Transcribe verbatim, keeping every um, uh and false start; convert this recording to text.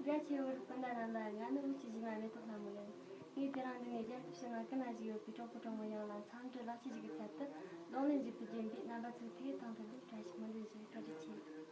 རྒྱ་ཆེ་བོ་རུ་སྤུན་ཟླ་རྣམས་ལ། ང་ནི་བོད་ཀྱི་གཞས་མ་མེ་ཏོག་ལྷ་མོ་ཡིན། ངས་དེ་རིང་འདི་ནས་རྒྱལ་ཁབ་ཕྱི་ནང་ཀུན་ན་བཞུགས་ཡོད་པའི་གྲོགས་པོ་གྲོགས་མོ་ཡོངས་ལ་འཚམས་འདྲི་ལག་ཁྱེར་ཞུ་གི་ཚུལ་དུ། གདོང་ལེན་བརྒྱུད་དེ་རྒྱན་པའི་རྣམ་པ་ཚོའི་ཐད་ཀྱི་ཐང་ཐང་དུ་བཀྲ་ཤིས་སྨོན་འདུན་ཞུ། བཀྲ་ཤིས་ཆེ།